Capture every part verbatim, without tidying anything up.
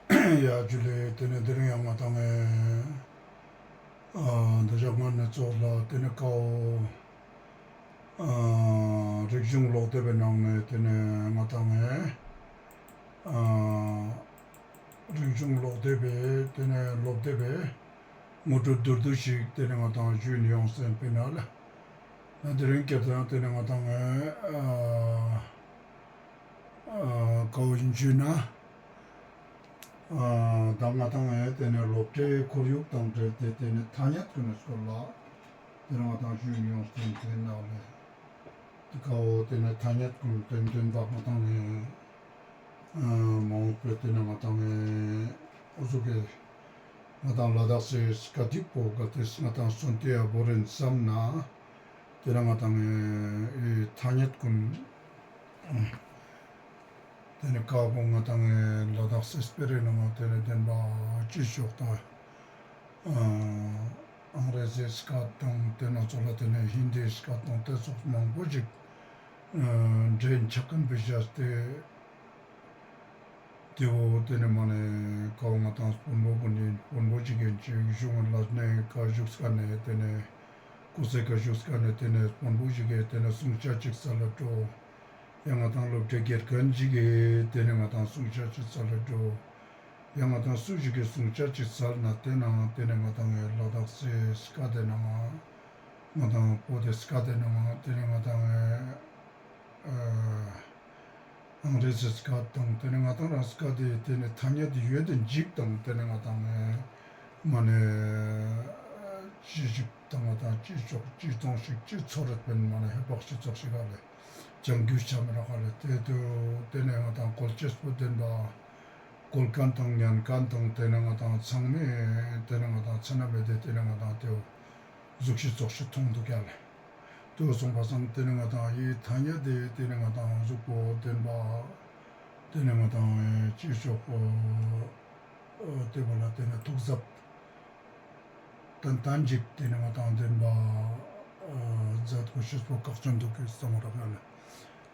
ཡ་ཇུ་ལེ། དེ་ནས་དེ་རིང་ཡང་ང་དང་ངས་ཨ་འདི་ཞག་སྔོན་ནས་ཚོགས་ལ་དེ་ནས་ཀའོ་ཨ་རིག་གཞུང་ཀློག་དེབ་པའི་ནང་ནས་དེ་ནས་ང་དང་ངས་ཨ་རིག་གཞུང་ཀློག་དེབ་པའི་དེ་ནས་སློབ་དེབ་པའི་ངོ་སྤྲོད་མདོར་བསྡུས་ཤིག་དེ་ནས་ང་དང་ཞུས་ནས་ཡོང་སེམས་པའི་ནང་ལ། ན་དེ་རིང་སྐད་དང་དེ་ནས་ང་དང་ངས་ཨ་ཨ་ཀའོ་ཡིན་ཞུས་ན། ཨ་ད་ང་དང་ངས་དེ་ནས་སློབ་གྲྭའི་ཁོར་ཡུག་དང་འབྲེལ་ཏེ་དེ་ནས་ཐ་སྙད་ཀུན་སྐོར་ལ་དེ་ནས་ང་དང་ཞུས་ནས་ཡོང་སེམས་པའི་ནང་ལ། དེ་ཀའོ་དེ་ནས་ཐ་སྙད་ཀུན་དོན་དོན་དག་ང་དང་ངས་ཨ་མ་འོངས་པའི་དེ་ནས་ང་དང་ངས་འུ་ཚོ་གི་ང་དང་ལ་དྭགས་སི་སྐད་ཡིག་པོ་ག་དེ་ང་དང་སོན་ཏེ་ཡ་བོ་རེན་བསམ་ན། དེ་ནས་ང་དང་ངས་ཨེ་ཐ་སྙད་ཀུན་དེ་ནས་ཀའོ་ང་དང་ངས་ལ་དྭགས་སི་སྤེ་རའི་ནང་དེ་ནས་བདེན་པ་ཅི་ཤོག་ད། ཨང་རེ་ཟི་སྐད་དང་དེ་ནས་ཚོ་ལ་དེ་ནས་ཧིན་དི་སྐད་དང་དེ་ཚོ་མང་པོ་ཞིག་འདྲེན་ཆགས་ཀུན་པའི་བཞག་སྟེ། དེ་བོ་དེ་ནས་མ་ནས་ཀའོ་ང་དང་དཔོན་པོ་ཀུན་ནས་དཔོན་པོ་ཅིག་གིན་ཅིག་གཞུང་ལ་ནས་བཀའ་བཞུགས་སྐབས་ནས་དེ་ནས་ཀུ་སེ་བཀའ་བཞུགས་སྐབས་ནས་དེ་ནས་དཔོན་པོ་ཞིག་གིས་དེ་ནས་སྲུང་བྱ་ཅིག་སལ་ལ་འགྲོ། ཡང་ང་དང་སློབ་གྲྭའི་དགེ་རྒན་ཅིག་གིས་དེ་ནས་ང་དང་སྲུང་བྱ་ཅིག་སལ་ལ་འགྲོ། ཡང་ང་དང་སུ་ཞིག་གིས་སྲུང་བྱ་ཅིག་སལ་ན་དེ་ནང་དེ་ནས་ང་དང་ངས་ལ་དྭགས་སི་སྐད་དེ་ནང་ང་དང་བོད་དི་སྐད་དེ་ནང་དེ་ནས་ང་དང་ངས་ཨ། ཨང་རེ་ཟི་སྐད་དང་དེ་ནས་ང་དང་རང་སྐད་དེ་དེ་ནས་ཐ་སྙད་དེ་ཡོད་དེ་འཇིག་དང་དེ་ནས་ང་དང་ངས་མ་ནས་ཅི་ཞིག་དང་ང་དང་ཅི་ཆོག་ཅི་གཏོང་ཞིག་ཅི་ཚོར་རེད་པས་མ་ནས་ཧེ་བག་ཞིག་ཚོགས་ཤིག་ག་ལས་ཅང་རྒྱུས་ཆ་མི་རག་ག་ལས་དེ་དུ་དེ་ནས་ང་དང་བཀོལ་ཅེས་པོ་བདེན་པ་བཀོལ་མཁན་དང་ཉན་མཁན་དང་དེ་ནས་ང་དང་ཚང་མས་དེ་ནས་ང་དང་ཚེ་ན་མེད་དེ་དེ་ནས་ང་དང་དེའོ་གཟུགས་ཤིག་ཚོགས་ཤིག་མཐོང་འདུག་ག་ལས། དུ་སོང་པ་སང་དེ་ནས་ང་དང་ཡི་ཐ་སྙད་དེ་དེ་ནས་ང་དང་གཟུགས་པོ་བདེན་པ། དེ་ནས་ང་དང་ཅི་ཤོག་དེ་བ་ལ་དེ་ནས་ཐུགས་གཟབ་ཏན་ཏན་ཅིག་དེ་ནས་ང་དང་བདེན་པ་མཛད་དགོས་ཤེས་པོ་བཀག་ཅན་འདུག་གི་བསམ་བློ་རག་ཡ་ལ།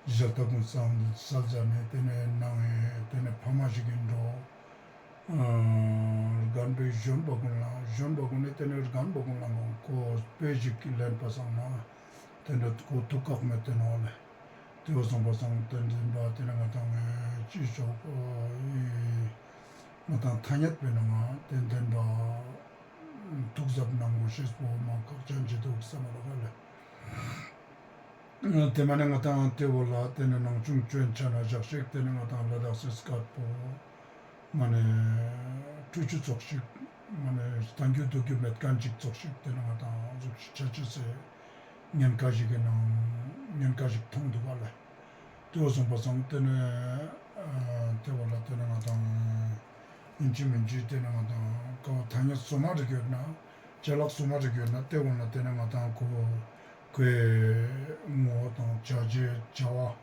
ཞལ་ལྟ་ཀུན་བསམ་ས་ཟ་ནས་དེ་ནས་ནང་དེ་ནས་ཕ་མ་ཞིག་ཡིན་འགྲོ། རྒན་པའི་གཞོན་པ་ཀུན་ལ་གཞོན་པ་ཀུན་ནས་དེ་ནས་རྒན་པ་ཀུན་ལ་མང་ཁོ་དཔེ་ཞིག་གི་ལེན་པ་སང་ན་དེ་འདྲ་ཁོ་ཐུགས་ཁག་མེད་དེ་ནོ་ལེ། དེ་བ་སོང་པ་སང་དེ་འདྲ་པ་དེ་ནས་ང་དང་ངས་ཅི་ཞོག་ཡི་ང་དང་ཐ་སྙད་པའི་ནང་ང་དེ་འདྲ་པ་ཐུགས་གཟབ་གནང་དགོས་ཤེས་པོ་མ་ཁག་ཅན་ཅི་འདུག་བསམ་མ་རོགས་ལེ། དེ་མ་ནས་ང་དང་དེ་བོ་ལ་དེ་ནས་ནང་ཆུང་སྐྱོན་ཆ་ན་བཞག་ཞིག་དེ་ནས་ང་དང་ལ་དྭགས་སི་སྐད་པོ་མ་ནས་འཁྲུལ་ཆུ་ཚོགས་ཤིག་མ་ནས་བསྟན་རྒྱུ་འདུག་རྒྱུ་མེད་མཁན་ཅིག་ཚོགས་ཤིག་དེ་ནས་ང་དང་གཟུགས་ཤིག་ཆ་ཆེ་སེ་ཉེན་ཁ་ཞིག་གི་ནང་ཉེན་ཁ་ཞིག་མཐོང་འདུག་ག་ལེ། དེ་བ་སོང་པ་སང་དེ་ནས་དེ་བོ་ལ་དེ་ནས་ང་དང་ཡིན་གཅིག་མིན་གཅིག་དེ་ནས་ང་དང་ཀའོ་ཐ་སྙད་སོ་མ་རིག་ཡོད་ན་ཅ་ལག་སོ་མ་རིག་ཡོད་ན་དེ་བོ་ལ་དེ་ནས་ང་དང་ཁོ་ཁོའི་ངོ་བོ་དང་བྱ་བྱེད་བྱ་བ་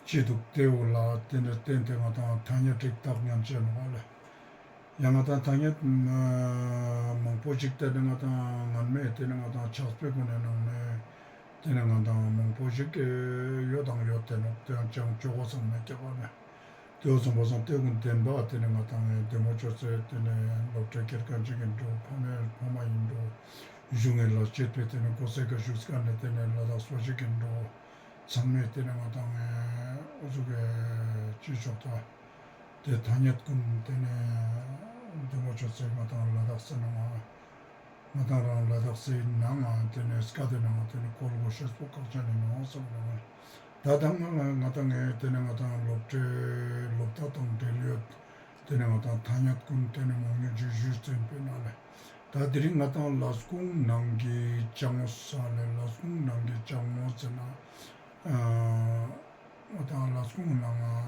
ཅི་འདུག་དེ་བོ་ལ་དེ་ནས་བརྟེན་ཏེ་ང་དང་ཐ་སྙད་རིགས་བཏགས་ཉན་བྱས་ནོ་ག་ལེ། ཡང་ང་དང་ཐ་སྙད་མང་པོ་ཞིག་དེ་ནས་ང་དང་ངན་མེད་དེ་ནས་ང་དང་ཆགས་པའི་སྒོ་ནས་ནང་ནས་དེ་ནས་ང་དང་མང་པོ་ཞིག་ཡོད་དང་ཡོད་དེ་ནོ་དེ་ཡང་ཅང་ཅོག་གོ་སང་མེད་ཀྱག་ག་ལེ། དེ་བ་སོང་པ་སང་དེ་ཀུན་བདེན་པ་དེ་ནས་ང་དང་ངས་བདེ་མོ་ཅོ་ཚེ་དེ་ནས་སློབ་གྲྭའི་དགེ་རྒན་ཅིག་ཡིན་འགྲོ་ཕ་མའི་ཕ་མ་ཡིན་འགྲོ་གཞུང་ངེས་ལ་སྤྱད་པའི་དེ་ནས་གོ་སའི་ཀ་བཞུགས་སྐབས་ནས་དེ་ནས་ལ་དྭགས་སོ་ཞིག་ཡིན་འགྲོ་ཚང་མས་དེ་ནས་ང་དང་ངས་འུ་ཚོ་གི་ཅི་ཆོག་ད་དེ་ཐ་སྙད་ཀུན་དེ་ནས་བདེ་མོ་ཅོ་ཚེ་ང་དང་ལ་དྭགས་སི་ནང་ང་ང་དང་རང་ལ་དྭགས་སི་ནང་ང་དེ་ནས་སྐད་དེ་ནང་ང་དེ་ནས་བཀོལ་དགོས་ཤེས་པོ་ཁག་ཅན་ནས་མི་འོང་བསམ་རེད། ད་ལྟ་ང་ང་ང་དང་ངས་དེ་ནས་ང་དང་སློབ་གྲྭའི་སློབ་གྲྭ་དང་འབྲེལ་ཡོད་དེ་ནས་ང་དང་ཐ་སྙད་ཀུན་དེ་ནས་མང་ཉུང་ཅིག་ཞུས་ཟིན་པའི་ནང་ལས་ད་དེ་རིང་ང་དང་ལས་ཁུངས་ནང་གི་ཅང་ས་ལས་ལས་ཁུངས་ནང་གི་ཅང་མོ་ཟེར་ན། ང་དང་ལས་ཁུངས་ནང་ང་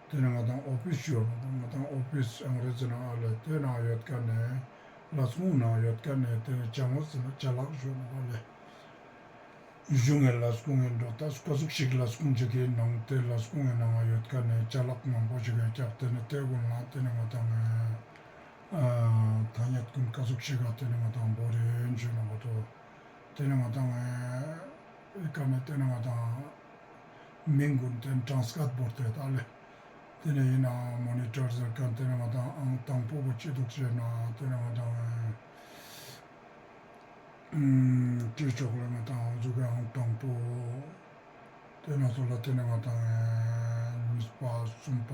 དེ་ནས་ང་དང་ཨོ་ཕིས་ཡོད་ནོ་ང་དང་ཨོ་ཕིས་ཨང་རེ་ཟི་ནང་ཨ་ལས་དེ་ནང་ཡོད་ཀ་ནས་ལས་ཁུངས་ནང་ཡོད་ཀ་ནས་དེ་ནས་ཅང་མོ་ཟེར་ན་ཅ་ལག་ཡོད་ནོ་ཨ་ལས་གཞུང་ངའི་ལས་ཁུངས་ཡིན་འགྲོ་ད་སྐ་ཟུག་ཞིག་ལས་ཁུངས་ཅིག་གི་ནང་དེ་ལས་ཁུངས་ཡིན་ནང་ཡོད་ཀ་ནས་ཅ་ལག་མང་པོ་ཞིག་ཡོད་ཀྱག་དེ་ནས་དེ་ཀུན་ལ་དེ་ནས་ང་དང་ཐ་སྙད་ཀུན་སྐ་ཟུག་ཞིག་ག་དེ་ནས་ང་དང་བོ་རེ་ཡོད་ནོ་གོ་ཏོ། དེ་ནས་ང་དང་ཨེ་ཀ་ནས་དེ་ནས་ང་དང་མིང་ཀུན་དེ་ནས་གྲངས་སྐད་བོར་ཏེ་ད་ལས་ དེ་ནས་ཡིན་ནའང་མོ་ནི་ཊར་ཟེར་མཁན་དེ་ནས་ང་དང་ཨང་དང་པོ་བོ་ཅི་འདུག་ཟེར་ན། དེ་ནས་ང་དང་སྤྱི་ཚོགས་ལ་ང་དང་འོ་ཟུག་གི་ཨང་དང་པོ། དེ་ནས་ཚོ་ལ་དེ་ནས་ང་དང་གཉིས་པ་གསུམ་པ་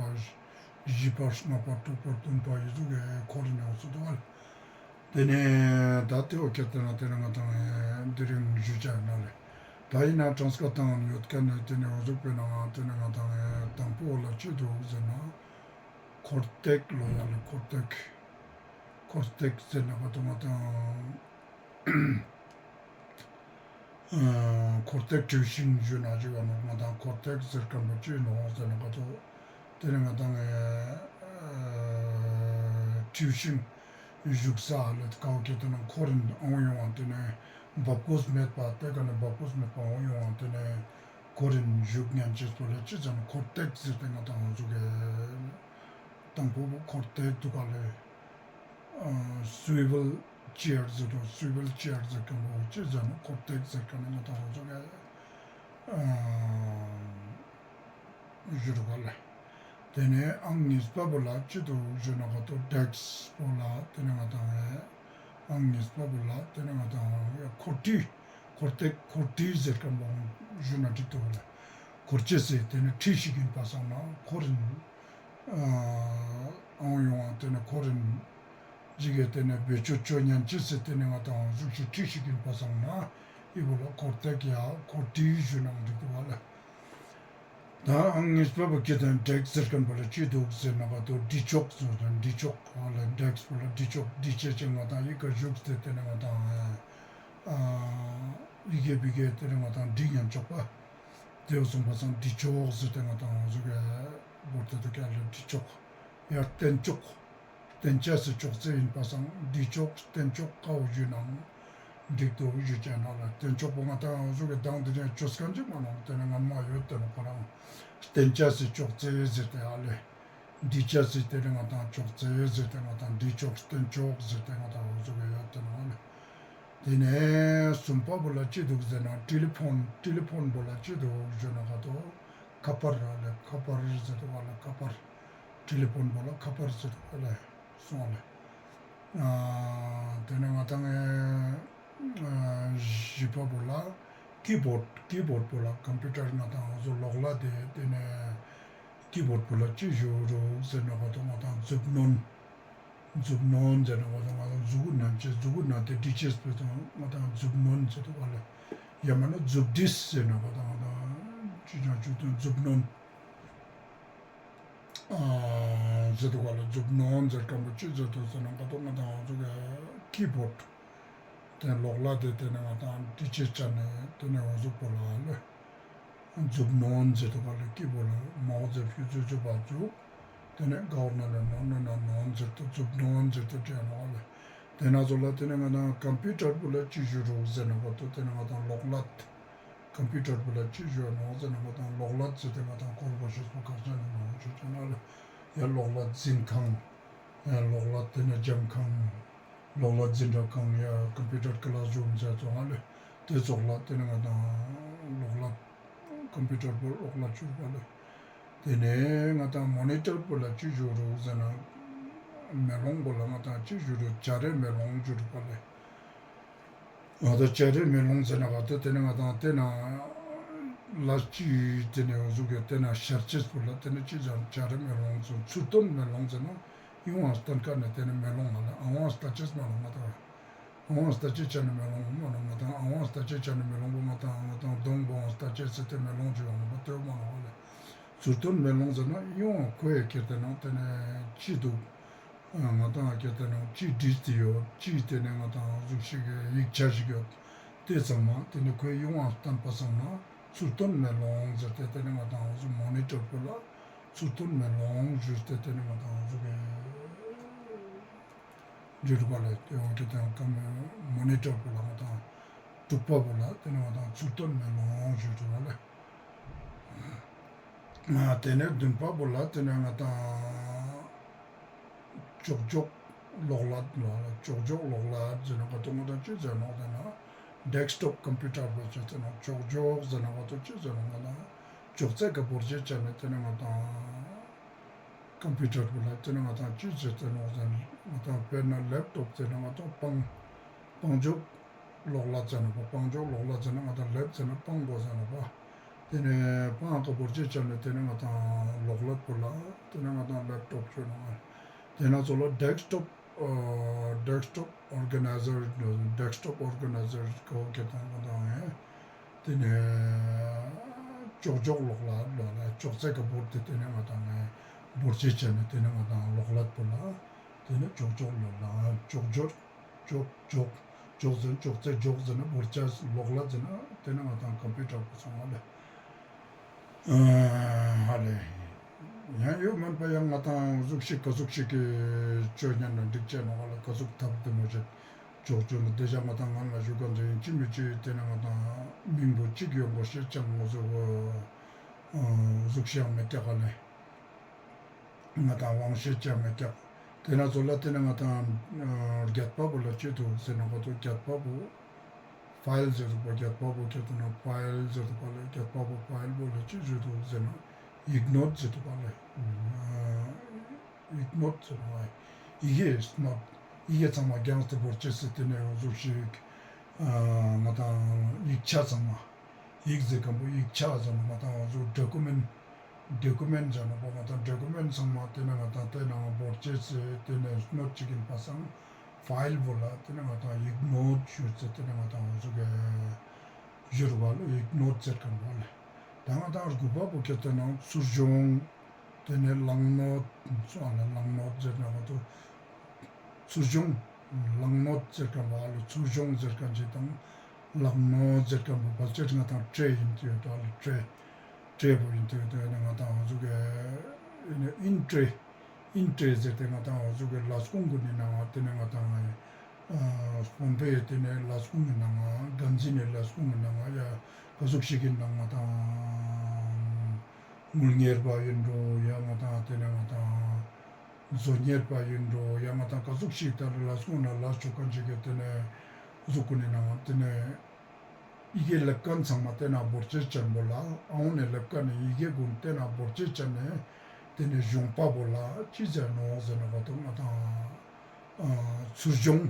བཞི་པ་ལྔ་པ་དྲུག་པ་བདུན་པ་ཡི་ཟུག་གི་འཁོར་ནས་འོ་ཟུག་འདུག་ཨ། དེ་ནས་ད་དེ་འོ་ཁྱེར་དེ་ན་དེ་ནས་ང་དང་དེ་རིང་ཞུ་བྱ་ན་ལེ། ད་ཡིན་ན་གྲངས་ཀ་བཏང་ཡོད་མཁན་ནི་དེ་ནས་འོ་ཟུག་པའི་ནང་དེ་ནས་ང་དང་དང་པོ་ལ་ཅི་འདུག་ཟེར་ན། འཁོར་སྟེགས་ལོ་ཡ་ལེ། འཁོར་སྟེགས། འཁོར་སྟེགས་ཟེར་ན་ག་དུ་ང་དང་འཁོར་སྟེགས་དྲིལ་ཤིང་ཞུ་ན་ཅི་བ་ནོ། ང་དང་འཁོར་སྟེགས་ཟེར་མཁན་པོ་ཅི་ནོ་ཟེར་ན་ག་དུ། དེ་ནས་ང་དང་དྲིལ་ཤིང་བཞུགས་ས་ལེ། ཀའོ་ཁེ་དེ་ན་འཁོར་རིན་ཨང་ཡོང་བ་དེ་ནས་འབབ་གོས་མེད་པ་དེ་ག་ནས་འབབ་གོས་མེད་པ་ཨང་ཡོང་བ་དེ་ནས་འཁོར་རིན་བཞུགས་ཉན་ཅེས་པོ་ལ་ཅི་ཟེར་ན་འཁོར་སྟེགས་ཟེར་ཏེ་ང་དང་འོ་ཟུག་གི་དང་པོ་བོ་འཁོར་སྟེགས་འདུག་ག་ལེ། སུའི་ཝལ་ཅེར་ཟེར་དོ། སུའི་ཝལ་ཅེར་ཟེར་མཁན་པོ་ཅི་ཟེར་ན་འཁོར་སྟེགས་ཟེར་མཁན་ནི་ང་དང་འོ་ཟུག་གི་ཞུ་རུ་ག་ལེ། དེ་ནས་ཨང་གཉིས་པ་པོ་ལ་ཅི་འདུག་ཞུ་ན་ག་དོ། ཌེགས་པོ་ལ་དེ་ནས་ང་དང་ཨང་གཉིས་པ་པོ་ལ་དེ་ནས་ང་དང་འཁོར་ཁྲི། འཁོར་སྟེགས་འཁོར་ཁྲི་ཟེར་མཁན་པོ་ཞུ་ན་འགྲིག་འདུག་ག་ལེ། འཁོར་ཅེས་ཟེར་དེ་ནས་ཁྲི་ཞིག་ཡིན་པ་སང་ན་འཁོར་རིན་ཨང་ཡོང་བ་དེ་ནས་འཁོར་རིན་ཇི་གེ་དེ་ནས་བེད་སྤྱོད་བཅོ་ཉན་ཅི་ཟེར་དེ་ནས་ང་དང་གཟུགས་ཤིག་ཁྲི་ཞིག་ཡིན་པ་སང་ན་ཨི་བོ་ལ་འཁོར་སྟེགས་ཡ་འཁོར་ཁྲི་ཞུ་ན་འགྲིག་འདུག་ག་ལེ། ད་ཨང་གཉིས་པ་བོ་ཁྱེད་དང་ཌེགས་ཟེར་མཁན་པོ་ལ་ཅི་འདུག་ཟེར་ན་ག་དོ། འབྲི་ལྕོག་ཟེར་དང་འབྲི་ལྕོག་ག་ལེ། ཌེགས་པོ་ལ་འབྲི་ལྕོག་འབྲི་ཅེས་ཅེས་ང་དང་ཡི་གེ་བཞུགས་ཏེ་དེ་ནས་ང་དང་ཡི་གེ་བི་གེ་དེ་ནས་ང་དང་འབྲི་ཉན་ཆོག་པ། དེ་སོང་པ་སང་འབྲི་ལྕོག་ཟེར་ཏེ་ང་དང་འོ་ཟུག་གི་བོར་ཏེ་དུ་ཀ་ལ་འབྲི་ལྕོག་ཡར་བསྟན་ལྕོག་བསྟན་བྱ་སི་ལྕོག་ཙེ་ཡིན་པ་སང་འབྲི་ལྕོག་བསྟན་ལྕོག་ཀའོ་ཞུ་ནའང་འགྲིག་འདུག་ཞུ་བྱས་ན་ལ། བསྟན་ལྕོག་པོ་ང་དང་འོ་ཟུག་གི་དང་དེ་རིང་ཅོས་ཀན་ཅིག་མ་ནང་དེ་ནས་ངན་མ་ཡོད་དེ་ནོ་ཁོ་རང་བསྟན་བྱ་སི་ལྕོག་ཙེ་ཟེར་ཏེ་ཨ་ལེ། འབྲི་བྱ་སི་དེ་ནས་ང་དང་ལྕོག་ཙེ་ཟེར་ཏེ་ང་དང་འབྲི་ལྕོག་བསྟན་ལྕོག་ཟེར་ཏེ་ང་དང་འོ་ཟུག་གི་ཡོད་དེ་ནོ་ཨ་ལེ། དེ་ནས་གསུམ་པ་བོ་ལ་ཅི་འདུག་ཟེར་ན་ཊེ་ལི་ཕོན། ཊེ་ལི་ཕོན་བོ་ལ་ཅི་འདུག་ཞུ་ན་ག་དོ། ཁ་པར་ར་ལེ། ཁ་པར་ཟེར་དུ་བ་ལ་ཁ་པར། ཊེ་ལི་ཕོན་བོ་ལ་ཁ་པར་ཟེར་དུ་བ་ལེ། སོང་ལེ། དེ་ནས་ང་དང་བཞི་པ་བོ་ལ་ཀི་བོརྡ། ཀི་བོརྡ་བོ་ལ་ཀམ་པུ་ཊར་ང་དང་འོ་ཟུག་ལོག་ལ་དེ། དེ་ནས་ཀི་བོརྡ་བོ་ལ་ཅི་ཞུ་རུག་ཟེར་ན་ག་དོ་ང་དང་མཛུབ་གནོན། མཛུབ་གནོན་ཟེར་ན་ང་དང་ང་དང་མཛུ་གུ་ནན་ཅེས། མཛུ་གུ་ནན་ཏེ་འབྲི་ཅེས་པོ་དང་ང་དང་མཛུབ་གནོན་ཟེར་དུ་བ་ལེ། ཡང་མིན་ན་མཛུབ་འབྲིས་ཟེར་ན་ང་དང་ང་དང་ཅི་ཅང་ཅུ་དང་མཛུབ་གནོན་ཟེར་དུ་བ་ལེ། མཛུབ་གནོན་ཟེར་མཁན་པོ་ཅི་ཟེར་དུ་ཟེར་ན་ང་དང་ང་དང་ང་ཚོ་གི་ཀི་བོརྡ་དེ་ལོག་ལ་དེ། དེ་ནས་ང་དང་འབྲི་ཅེས་བྱ་ནས་དེ་ནས་འོ་ཟུག་པོ་ལ་ལེ། མཛུབ་གནོན་ཟེར་དུ་བ་ལེ། ཀི་བོརྡ་ལ་མའོ་ཟེར་ཕྱུ་ཚུ་ཚུ་བ་ཚུ། དེ་ནས་གའོ་ན་ལ་ནོ་ནོ་ན་གནོན་ཟེར་དུ་མཛུབ་གནོན་ཟེར་དུ་བྲིས་ནོ་བ་ལེ། དེ་ན་ཚོ་ལ་དེ་ནས་ང་དང་ཀམ་པུ་ཊར་བོ་ལ་ཅི་ཞུ་རུག་ཟེར་ན་ག་དོ། དེ་ནས་ང་དང་ལོག་ལད། ཀམ་པུ་ཊར་བོ་ལ་ཅི་ཞུ་ནོ་ཟེར་ན་ང་དང་ལོག་ལད་ཟེར་ཏེ་ང་དང་ཀོལ་བོ་ཤེས་པོ་ཁག་ཅན་ནི་ནོ་ཞུ་ཅེ་ན་ལེ། ཡ་ལོག་ལད་འཛིན་ཁང་། ཡ་ལོག་ལད་དེ་ནས་སྦྱང་ཁང་། ལོག་ལད་འཛིན་གྲྭ་ཁང་། ཡ་ཀམ་པུ་ཊར་ཀི་ལཱས་རུམ་ཟེར་ཚོ་ང་ལེ། དེ་ཚོགས་ལ་དེ་ནས་ང་དང་ལོག་ལད། ཀམ་པུ་ཊར་བོ་ལོག་ལད་ཅུ་བ་ལེ། དེ་ནས་ང་དང་མོ་ནི་ཊར་བོ་ལ་ཅི་ཞུ་རུག་ཟེར་ན། མེ་ལོང་བོ་ལ་ང་དང་ཅི་ཞུ་རུག་བྱ་རའི་མེ་ལོང་ཞུ་རུག་བ་ལེ། ང་དང་བྱ་རའི་མེ་ལོང་ཟེར་ན་ག་དོ། དེ་ནས་ང་དང་དེ་ན་ལ་ཅི་དེ་ནས་འོ་ཟུག་གི་དེ་ན་ཤར་ཅེས་པོ་ལ་དེ་ནས་ཅི་ཟེར་བྱ་རའི་མེ་ལོང་ཟེར། ཚུལ་སྟོན་མེ་ལོང་ཟེར་ན་ཡོང་བ་སྟན་ཀ་ནས་དེ་ནས་མེ་ལོང་ང་ལ་ཨང་བ་སྟ་ཅེས་མ་ལོང་ང་དང་། ཨང་བ་སྟ་ཅེས་བྱ་ནས་མེ་ལོང་མ་ལོང་ང་དང་། ཨང་བ་སྟ་ཅེས་བྱ་ནས་མེ་ལོང་བོ་ང་དང་ང་དང་གདོང་བོ་ཨང་སྟ་ཅེས་ཟེར་ཏེ་མེ་ལོང་ཅིག་ཡོང་བ་དེ་མ་ལོང་ང་ལ། ཚུལ་སྟོན་མེ་ལོང་ཟེར་ན་ཡོང་བ་ཁོ་ཡ་ཁྱེར་དེ་ན་དེ་ནས་ཅི་འདུག་ང་དང་ཁྱེད་དེ་ནང་ཅི་བྲིས་ཏེ་ཡོད། ཅི་དེ་ནས་ང་དང་གཟུགས་ཤིག་གི་ཡིག་ཆ་ཞིག་ཡོད། དེ་ཚང་མ་དེ་ནས་ཁོས་ཡོང་བ་བསྟན་པ་སང་ན་ཚུལ་སྟོན་མེ་ལོང་ཟེར་ཏེ་དེ་ནས་ང་དང་གཟུགས་མོ་ནི་ཊར་བོ་ལ་ཚུལ་སྟོན་མེ་ལོང་ཞུས་ཏེ་དེ་ནས་ང་དང་གཟུགས་ཀྱི་འབྲི་རུ་བ་ལ་དེ་འོང་གི་དེ་ཀ་མོ་ནི་ཊར་བོ་ལ་ང་དང་དྲུག་པ་བོ་ལ་དེ་ནས་ང་དང་ཚུལ་སྟོན་མེ་ལོང་ཞུས་རུ་བ་ལ། དེ་ནས་བདུན་པ་བོ་ལ་དེ་ནས་ང་དང་ཅོག་ཅོག་ལོག་ལད་ལ་ཅོག་ཅོག་ལོག་ལད་ཟེར་ན་ག་དོ་ང་དང་ཅི་ཟེར་ནོ་དེ་ན་ཌེ་སི་ཊོབ་ཀམ་པུ་ཊར་བོ་ཟེར་དེ་ན་ཅོག་ཅོག་ཟེར་ན་ག་དོ་ཅི་ཟེར་ནོ་ང་དང་ཅོག་ཙེ་ག་བོར་ཅེས་བྱས་ནས་དེ་ནས་ང་དང་ ཀམ་པུ་ཊར་པོ་ལ་དེ་ནས་ང་ཏང་ཅི་ཟེར་ཏེ་ནོག་ཟེར་ན་ང་ཏང་དཔེར་ན་ལེབ་ཊོབ་ཟེར་ན་ང་ཏང་པང་པང་ཇོག་གློག་ཀླད་ཟེར་ན་པ་པང་ཇོག་གློག་ཀླད་ཟེར་ན་ང་ཏང་ལེབ་ཟེར་ན་པང་པོ་ཟེར་ན་པ། དེ་ནས་པང་ཀ་བོར་ཅེས་བྱ་ནས་དེ་ནས་ང་ཏང་གློག་ཀླད་པོ་ལ་དེ་ནས་ང་ཏང་ལེབ་ཊོབ་ཅོ་ནོག་དེ་ན་ཚོ་ལ་ཌེསྐ་ཊོབ་ཨ་ཌེསྐ་ཊོབ་ཨོར་ག་ནའི་ཟར་ཌེསྐ་ཊོབ་ཨོར་ག་ནའི་ཟར་གོ་གེ་ཏང་ང་ཏང་ཨེ། དེ་ནས་ཅོག་ཅོག་ལོག་ལ་ལོག་ལ་ཅོག་ཙེ་ག་བོར་ཏེ་དེ་ནས་ང་ཏང་ངས་བོར་ཅེས་བྱས་ནས་དེ་ནས་ང་ཏང་གློག་ཀླད་པོ་ལ་དེ་ནས་ཅོག་ཅོག་ལོག་ལ་ཅོག་ཅོག་ཅོག་ཅོག་ཅོག་ཟེར་ཅོག་ཙེ་ཅོག་ཟེར་ན་བོར་ཅེས་གློག་ཀླད་ཟེར་ན་དེ་ནས་ང་ཏང་ཀམ་པུ་ཊར་པོ་སོང་བ་ལས། ཨ་ཧ་ལས། ཡང་ཡོད་མིན་པ་ཡང་ང་ཏང་གཟུགས་ཤིག་ག་གཟུགས་ཤིག་གི་སྤྱོད་ཉན་ན་འགྲིག་ཅེས་ནོག་ལ་ག་གཟུགས་ཐབས་དེ་མོ་ཞིག་ཅོག་ཅོག་ནི་དེ་བཞག་ང་ཏང་ང་ལ་ཞུ་ག་འདི་ཡིན་ཅི་མི་ཅི་དེ་ན་ང་ཏང་མིང་པོ་གཅིག་ཡོང་གོ་ཤེས་ཅང་ངོ་ཟོ་གཟུགས་ཤིག་ཡང་མི་སྐྱག་ག་ལས། ང་ཏང་དབང་ཤེད་ཅན་མེད་ཀྱག་དེ་ན་ཚོ་ལ་དེ་ནས་ང་ཏང་རྒྱད་པ་པོ་ལ་ཅི་འདུག་ཟེར་ན་ག་ཏོ་རྒྱད་པ་པོ་ཕའིལ་ཟེར་འདུག་པ། རྒྱད་པ་པོ་ཁྱེད་དུ་ན་ཕའིལ་ཟེར་འདུག་པ་ལ་རྒྱད་པ་པོ་ཕའིལ་པོ་ལ་ཅི་ཟེར་འདུག་ཟེར་ན་ཡིག་ནོཊ་ཟེར་འདུག་པ་ལ། ཡིག་ནོཊ་ཟེར་ན་ཡི་གེ་ནོཊ་ཡི་གེ་ཚང་མ་རྒྱང་སྟེ་བོར་ཅེས་སི་དེ་ནས་འོ་ཟུག་ཞིག་ང་ཏང་ཡིག་ཆ་ཚང་མ། ཡིག་ཟེར་མཁན་པོ་ཡིག་ཆ་ཟེར་ན་ང་ཏང་འོ་ཟུག་ཌོ་ཀུ་མེན་ཌོ་ཀུ་མེན་ཟེར་ན་པ་ང་ཏང་ཌོ་ཀུ་མེན་ཚང་མ་དེ་ནས་ང་ཏང་དེ་ནང་བོར་ཅེས་སི་དེ་ནས་ནོཊ་ཅིག་ཡིན་པ་སང་ཕའིལ་བོ་ལ་དེ་ནས་ང་ཏང་ཡིག་ནོཊ་ཞུ་ཚེ་དེ་ནས་ང་ཏང་འོ་ཟུག་གི་ཞུ་རུ་བ་ལ་ཡིག་ནོཊ་ཟེར་མཁན་པོ་ལ། ད་ང་ཏང་དགུ་པ་པོ་ཁྱེད་དེ་ནང་ཚུར་སྦྱོང་དེ་ནས་ལང་ནོཊ་སོང་ལ་ལང་ནོཊ་ཟེར་ན་ང་ཏང་། ཚུར་སྦྱོང་། ལང་ནོཊ་ཟེར་མཁན་པ་ལ་ཚུར་སྦྱོང་ཟེར་མཁན་ཅིག་དང་། ལང་ནོཊ་ཟེར་མཁན་པོ་ཕལ་ཆེར་ང་ཏང་ཏྲེ་ཡིན་དུས་དོ་ལ་ཏྲེ། ཏྲེ་པོ་ཡིན་དུས་དོ་ནི་ང་ཏང་འོ་ཟུག་གི་ཨིན་ཏྲེ། ཨིན་ཏྲེ་ཟེར་ཏེ་ང་ཏང་འོ་ཟུག་གི་ལས་ཁུངས་ཀུན་ནི་ནང་ང་དེ་ནས་ང་ཏང་སྤོན་པོའི་དེ་ནས་ལས་ཁུངས་ཀྱི་ནང་ང་དགའ་འཛིན་ནས་ལས་ཁུངས་ཀྱི་ནང་ང་ཡ་ག་ཟུག་ཞིག་གི་ནང་ང་ཏང་དངུལ་གཉེར་པ་ཡིན་འགྲོ་ཡ་ང་ཏང་དེ་ནས་ང་ཏང་། བཟོ་གཉེར་པ་ཡིན་འགྲོ་ཡང་ང་ཏང་ག་ཟུག་ཞིག་ད་ལ་ལས་ཁུངས་ན་ལས་ཆོག་མཁན་ཅིག་གི་དེ་ནས་གཟུགས་སྐུ་ནས་ནང་དེ་ནས་ཡི་གེ་ལེབ་མཁན་ཚང་མ་དེ་ན་བོར་ཅེས་ཅན་པོ་ལ་ཨའོ་ནས་ལེབ་མཁན་ནས་ཡི་གེ་ཀུན་དེ་ན་བོར་ཅེས་ཅན་ནས་དེ་ནས་གཞོང་པ་པོ་ལ་ཅི་ཟེར་ནོ་ཟེར་ན་ག་ཏོ་ང་ཏང་ཚུར་སྦྱོང་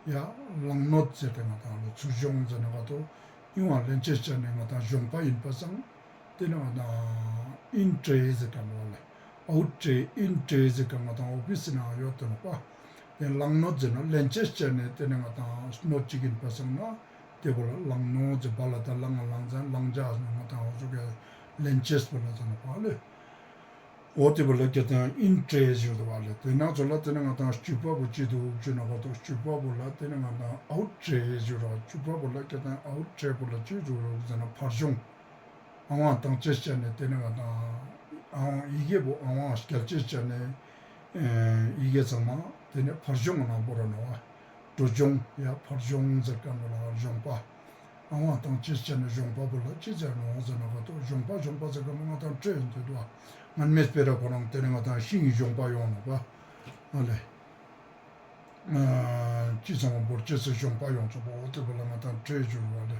ཡ་ལང་ནོཊ་ཟེར་ཏེ་ང་ཏང་ལ་ཚུར་སྦྱོང་ཟེར་ན་ག་ཏོ་ཡོང་བ་ལེན་ཅེས་ཅན་ནས་ང་ཏང་གཞོང་པ་ཡིན་པ་སང་། དེ་ནས་ང་ཏང་ཨིན་ཏྲེ་ཟེར་ག་མ་ལེ། ཨའུ་ཏྲེ་ཨིན་ཏྲེ་ཟེར་ག་ང་ཏང་ཨོ་ཕི་སི་ནང་ཡོད་དེ་ནོག་པ། དེ་ལང་ནོཊ་ཟེར་ན་ལེན་ཅེས་བྱས་ནས་དེ་ནས་ང་ཏང་ནོཊ་གཅིག་ཡིན་པ་སོང་ན། དེ་བོ་ལ་ལང་ནོཊ་ཟེར་བ་ལ་ད་ལང་ང་ལང་ཙང་ལང་ཅ་ཟེར་ན་ང་ཏང་ཨོ་ཟུག་གི་ལེན་ཅེས་བོ་ལ་ཟེར་ནོག་པ་ལེ། འོ་དེ་བོ་ལ་སྐད་དང་ཨིན་ཏྲེ་ཞུ་རུ་བ་ལེ། དེ་ནང་ཚོ་ལ་དེ་ནས་ང་ཏང་བཅུ་པ་བོ་ཅི་འདུག་ཅུ་ན་ག་ཏོ་བཅུ་པ་བོ་ལ་དེ་ནས་ང་ཏང་ཨའུ་ཏྲེ་ཞུ་རུ་བ་བཅུ་པ་བོ་ལ་སྐད་དང་ཨའུ་ཏྲེ་བོ་ལ་ཅི་ཞུ་རུ་ཟེར་ན་ཕར་སྦྱོང་། ཨ་ཝང་བཏང་ཅེས་བྱས་ནས་དེ་ནས་ང་ཏང་ཨ་ཝང་ཡི་གེ་བོ་ཨ་ཝང་སྐྱལ་ཅེས་བྱས་ནས་ཡི་གེ་ཚང་མ་དེ་ནས་ཕར་སྦྱོང་ནང་བོར་ར་ནོག་པ། འགྲོ་སྦྱོང་ཡ་ཕར་སྦྱོང་ཟེར་མཁན་བོ་ལ་གཞོང་པ། ཨ་ཝང་བཏང་ཅེས་བྱས་ནས་གཞོང་པ་བོ་ལ་ཅི་ཟེར་ནོག་ཟེར་ན་ག་ཏོ་གཞོང་པ་གཞོང་པ་ཟེར་མཁན་བོ་ང་ཏང་སྤྲད་ཡིན་དུས་དུ་ང་མེད་སྤེ་ར་ཁོ་རང་དེ་ནས་ང་ཏང་ཤིང་གི་གཞོང་པ་ཡོང་ནོག་པ། ཨ་ལེ། ཅི་ཚང་མ་བོར་ཅེས་སི་གཞོང་པ་ཡོང་ཚོགས་པ་འོ་དེ་བོ་ལ་ང་ཏང་སྤྲད་ཞུ་བ་ལེ།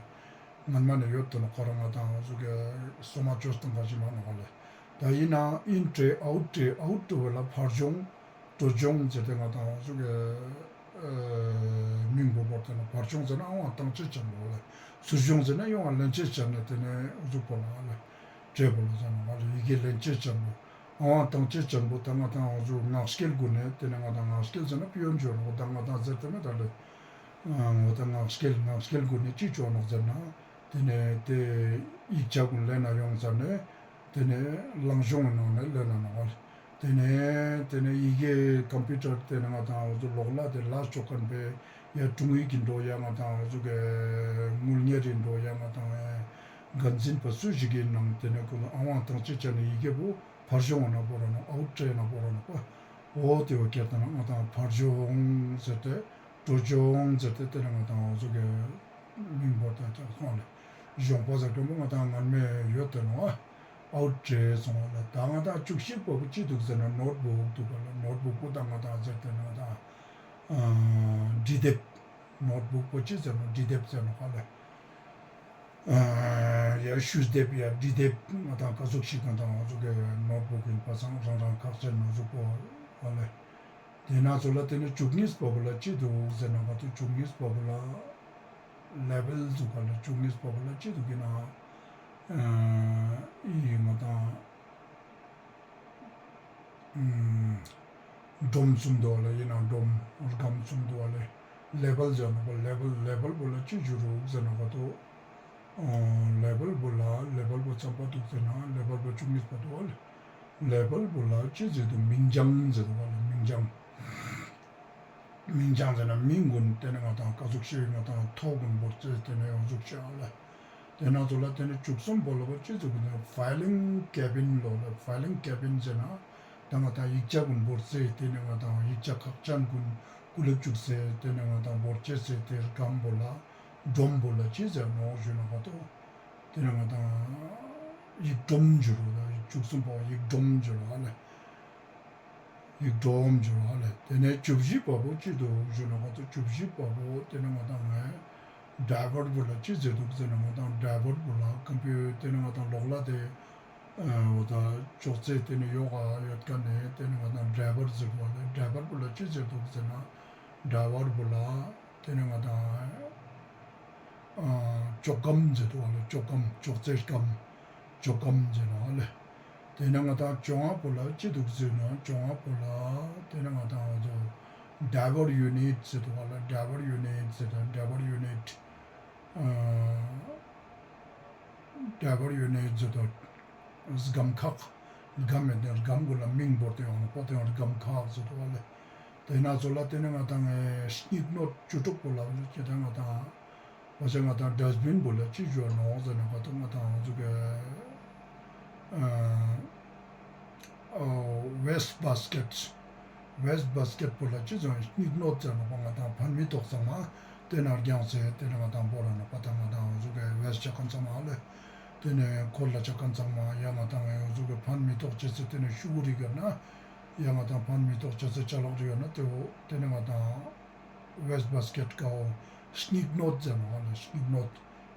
ངན་མ་ནས་ཡོད་དོ་ན་ཁོ་རང་ང་ཏང་འོ་ཟུག་གི་སོ་མ་ཅོས་དང་ག་ཞིག་མ་ནོག་ལེ། ད་ཡིན་ན་ཨིན་ཏྲེ་ཨའུ་ཏྲེ་ཨའུ་ཏྲེ་བོ་ལ་ཕར་སྦྱོང་འགྲོ་སྦྱོང་ཟེར་ཏེ་ང་ཏང་འོ་ཟུག་གི་མིང་བོ་བོར་ཏེ་ན་ཕར་སྦྱོང་ཟེར་ན་ཨ་ཝང་བཏང་ཅེས་བྱས་པོ་ལེ། ཚུར་སྦྱོང་ཟེར་ན་ཡོང་བ་ལེན་ཅེས་བྱས་ནས་དེ་ནས་འོ་ཟུག་པོ་ལ་ལེ། ཏྲེ་བོ་ལ་ཟེར་ནོག་ལེ་ཡི་གེ་ལེན་ཅེས་བྱས་པོ། ཨ་ཝང་བཏང་ཅེས་བྱས་པོ་ད་ང་ཏང་འོ་ཟུག་ངག་སྐྱེལ་སྒོ་ནས་དེ་ནས་ང་ཏང་ངག་སྐྱེལ་ཟེར་ན་པི་ཡོན་ཅོ་ནོག་ད་ང་ཏང་ཟེར་ཏེ་མེད་ད་ལེ། ངོ་ད་ངག་སྐྱེལ་ངག་སྐྱེལ་སྒོ་ནས་ཅི་ཅོ་ནོག་ཟེར་ན། དེ་ནས་དེ་ཡིག་ཆ་ཀུན་ལེན་ན་ཡོང་ཟེར་ནས། དེ་ནས་ལང་གཞུང་གི་ནང་ནས་ལེན་ན་ནོག་ལེ། དེ་ནས་དེ་ནས་ཡི་གེ་ཀམ་པུ་ཊར་དེ་ནས་ང་ཏང་འོ་ཟུག་ལོག་ལ་དེ་ལ་ཅོ་མཁན་པའི་ཡ་དྲུང་ཡིག་གི་འགྲོ་ཡ་ང་ཏང་འོ་ཟུག་གི་དངུལ་གཉེར་རི་འགྲོ་ཡ་ང་ཏང་འགན་འཛིན་པ་སུ་ཞིག་གི་ནང་དེ་ནས་ཁོ་ལ་ཨ་ཝང་བཏང་ཅེས་བྱས་ནས་ཡི་གེ་བོ་ཕར་སྦྱོང་ན་བོར་ར་ནོག་ཨའུ་ཏྲེ་ན་བོར་ར་ནོག་པ། འོ་དེ་བོ་སྐྱེར་ཏེ་ན་ང་ཏང་ཕར་སྦྱོང་ཟེར་ཏེ་འགྲོ་སྦྱོང་ཟེར་ཏེ་དེ་ནས་ང་ཏང་འོ་ཟུག་གི་མིང་བོར་ཏེ་ཀྱང་སོང་ལེ། གཞོང་པ་ཟེར་མཁན་པོ་ང་ཏང་ངར་མེད་ཡོད་དེ་ནོག་ཨའུ་ཏྲེ་སོང་བ་ལེ། ད་ང་ཏང་བཅུ་གཅིག་པ་བོ་ཅི་འདུག་ཟེར་ན་ནོཊ་བུག་འདུག་ག་ལེ། ནོཊ་བུག་པོ་ད་ང་ཏང་ཟེར་ཏེ་ན་ང་ཏང་འབྲི་དེབ། ནོཊ་བུག་པོ་ཅི་ཟེར་ན་འབྲི་དེབ་ཟེར་ནོག་ག་ལེ། ཡར་ཞུ་དེབ་ཡར་འབྲི་དེབ་ང་དང་ག་ཟུག་ཞིག་ང་དང་ང་ཚོ་གི་ནོར་བུ་གི་པ་སང་རང་རང་ཁག་ཅན་ནོར་བུ་པོ་བ་ལེ། དེ་ན་ཚོ་ལ་དེ་ནི་བཅུ་གཉིས་པ་བུ་ལ་ཅི་འདུག་ཟེར་ན་ང་ཚོ་བཅུ་གཉིས་པ་བུ་ལ་ལེ་བལ་འདུག་ག་ལེ། བཅུ་གཉིས་པ་བུ་ལ་ཅི་འདུག་གི་ན་ཨི་ང་དང་སྒྲོམ་གསུམ་འདུག་བ་ལེ། ཡིན་ན་སྒྲོམ་སྒམ་གསུམ་འདུག་བ་ལེ། ལེ་བལ་ཟེར་ན་པ་ལེ་བལ་ལེ་བལ་པོ་ལ་ཅི་ཞུ་རུག་ཟེར་ན་ག་ཏོ། ལེ་བལ་པོ་ལ་ལེ་བལ་པོ་ཙམ་པ་འདུག་ཟེར་ན་ལེ་བལ་པོ་བཅུ་གཉིས་པ་འདུག་བ་ལེ། ལེ་བལ་པོ་ལ་ཅི་ཟེར་འདུག་མིང་བྱང་ཟེར་འདུག་བ་ལེ། མིང་བྱང་། མིང་བྱང་ཟེར་ན་མིང་ཀུན་དེ་ནི་ང་དང་ག་ཟུག་ཤེས་ང་དང་ཐོ་ཀུན་བོར་ཙེ་དེ་ནི་ཡོང་ཟུག་ཤེས་ཨ་ལེ། དེ་ན་ཚོ་ལ་དེ་ནི་བཅུ་གསུམ་པོ་ལ་བ་ཅི་ཟེར་གི་ན་ཕའི་ལིང་ཀེ་བིན་ལོ་ལ་ཕའི་ལིང་ཀེ་བིན་ཟེར་ན་ད་ང་དང་ཡིག་ཆ་ཀུན་བོར་ཙེ་དེ་ནི་ང་དང་ཡིག་ཆ་ཁག་ཅན་ཀུན་ཀུ་ལེབ་བཅུག་ཙེ་དེ་ནི་ང་དང་བོར་ཅེ་ཙེ་དེ་སྒམ་པོ་ལ་སྒྲོམ་པོ་ལ་ཅི་ཟེར་ནོ་ཞུ་ན་ག་ཏོ། དེ་ནི་ང་དང་ཡིག་སྒྲོམ་ཞུ་རུ་ལ་བཅུ་གསུམ་པོ་ཡིག་སྒྲོམ་ཞུ་རུ་ཨ་ལེ། ཡིག་སྒྲོམ་ཞུ་རུ་ཨ་ལེ། དེ་ནས་བཅུ་བཞི་པ་བོ་ཅི་འདུག་ཞུ་ན་ག་ཏོ་བཅུ་བཞི་པ་བོ་དེ་ནི་ང་དང་ངས་ཌ་རའི་བར་པོ་ལ་ཅི་ཟེར་འདུག་ཟེར་ན་ང་དང་ཌ་རའི་བར་པོ་ལ་ཀམ་པུ་དེ་ནི་ང་དང་ལོག་ལ་དེ་འོ་ད་ཅོག་ཙེ་དེ་ནི་ཡོག་ག་ཡོད་ཀ་ནས་དེ་ནི་ང་དང་ཌ་རའི་བར་ཟེར་བ་ལེ། ཌ་རའི་བར་པོ་ལ་ཅི་ཟེར་འདུག་ཟེར་ན་ཌ་རའི་བར་པོ་ལ་དེ་ནི་ང་དང་ཅོག་སྒམ་ཟེར་འདུག་བ་ལེ། ཅོག་སྒམ་ཅོག་ཙེ་སྒམ་ཅོག་སྒམ་ཟེར་ནོ་ཨ་ལེ། དེ་ནས་ང་དང་བཅོ་ལྔ་པོ་ལ་ཅི་འདུག་ཟེར་ན་བཅོ་ལྔ་པོ་ལ་དེ་ནས་ང་དང་ང་ཚོ་ཌ་རའི་བར་ཡུ་ནིཊ་ཟེར་འདུག་བ་ལེ། ཌ་རའི་བར་ཡུ་ནིཊ་ཟེར་དང་ཌ་རའི་བར་ཡུ་ནིཊ། ཌ་རའི་བར་ཡུ་ནིཊ་ཟེར་དང་སྒམ་ཁག་སྒམ་མེད་དེ་སྒམ་ཀུན་ལ་མིང་བོར་ཏེ་ཡོང་ལ་པོ་དེ་ཡང་སྒམ་ཁག་ཟེར་འདུག་བ་ལེ། དེ་ན་ཚོ་ལ་དེ་ནས་ང་དང་སྙིགས་ནོར་བཅུ་དྲུག་པོ་ལ་བ་ལེ་ཅི་དང་ང་དང་། འོ་ཅེ་ང་དང་ཌ་སི་བིན་པོ་ལ་ཅི་ཞུ་ནོ་ཟེར་ན་ག་ཏོ་ང་དང་ང་ཚོ་གི་ཝེ་སི་ཊི་བྷ་སི་ཀེ་ཊི། ཝེ་སི་ཊི་བྷ་སི་ཀེ་ཊི་པོ་ལ་ཅི་ཟེར་སྙིགས་ནོར་ཟེར་ནོ་པ་ང་དང་ཕན་མི་ཐོགས་ཚང་མ་དེ་ན་རྒྱང་ཚེ་དེ་ནས་ང་དང་བོར་ནོ་པ་དང་ང་དང་ང་ཚོ་གི་ཝེ་སི་ཊི་ཆ་ཁན་ཚང་མ་ལེ། དེ་ནས་འཁོར་ལ་ཆ་ཁན་ཚང་མ་ཡ་ང་དང་ང་ཚོ་གི་ཕན་མི་ཐོགས་ཅེས་ཚེ་དེ་ནས་ཤུ་གུ་རིག་ཡོད་ན་ཡ་ང་དང་ཕན་མི་ཐོགས་ཅེས་ཚེ་ཅ་ལག་རིག་ཡོད་ན་དེ་འོ་དེ་ནས་ང་དང་ཝེ་སི་ཊི་བྷ་སི་ཀེ་ཊི་ཀའོ་སྙིགས་ནོར་ཟེར་ནོ་ཨ་ལེ། སྙིགས་ནོར།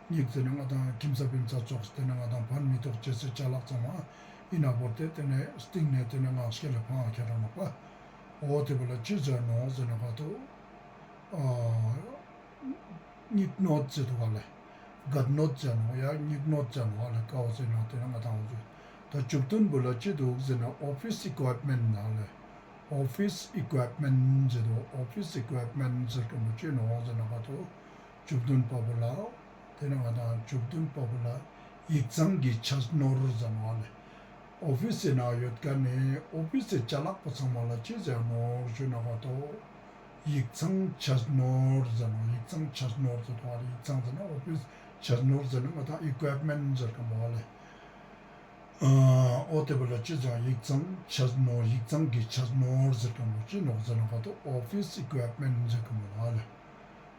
སྙིགས་ཟེར་ན་ང་དང་ཁྱིམ་ས་བིམ་ས་ཙོགས་དེ་ནས་ང་དང་ཕན་མི་ཐོགས་ཅེས་ཟེར་ཅ་ལག་ཚང་མ་ཡིན་ན་བོར་ཏེ་དེ་ནས་སྟེང་ནས་དེ་ནས་ངག་སྐྱེལ་ལ་ཕང་ཁྱེར་ར་ནོ་པ། འོ་དེ་བོ་ལ་ཅི་ཟེར་ནོ་ཟེར་ན་ག་ཏོ། སྙིགས་ནོར་ཟེར་འདུག་ག་ལེ། གད་ནོར་ཟེར་ནོ་ཡ་སྙིགས་ནོར་ཟེར་ནོ་ག་ལེ། ཀའོ་ཟེར་ན་དེ་ནས་ང་དང་འོ་ཟེར། ད་བཅུ་བདུན་བོ་ལ་ཅི་འདུག་ཟེར་ན་ཨོ་ཕི་སི་ཨི་ཀུའིབ་མེན་ཊི་ན་ལེ། ཨོ་ཕི་སི་ཨི་ཀུའིབ་མེན་ཊི་ཟེར་དུ་ཨོ་ཕི་སི་ཨི་ཀུའིབ་མེན་ཊི་ཟེར་གི་མོ་ཅི་ནོ་ཟེར་ན་ག་ཏོ། བཅུ་བདུན་པ་བོ་ལ། དེ་ནས་ང་དང་བཅུ་བདུན་པ་བོ་ལ་ཡིག་ཚང་གི་ཆ་ནོར་ཟེར་ནོ་ལེ། ཨོ་ཕི་སི་ནང་ཡོད་མཁན་ནི་ཨོ་ཕི་སི་ཅ་ལག་པོ་ཚང་མ་ལ་ཅི་ཟེར་ནོ་ཞུ་ན་ག་ཏོ། ཡིག་ཚང་ཆ་ནོར་ཟེར་ནོ། ཡིག་ཚང་ཆ་ནོར་ཟེར་དོ། ཡིག་ཚང་ཟེར་ན་ཨོ་ཕི་སི་ཆ་ནོར་ཟེར་ན་ང་དང་ཨི་ཀུའིབ་མེན་ཊི་ཟེར་གི་མོ་ལེ། ཨོ་དེ་བོ་ལ་ཅི་ཟེར་ཡིག་ཚང་ཆ་ནོར། ཡིག་ཚང་གི་ཆ་ནོར་ཟེར་གི་མོ་ཅི་ནོ་ཟེར་ན་ག་ཏོ་ཨོ་ཕི་སི་ཨི་ཀུའིབ་མེན་ཊི་ཟེར་གི་མོ་ལེ།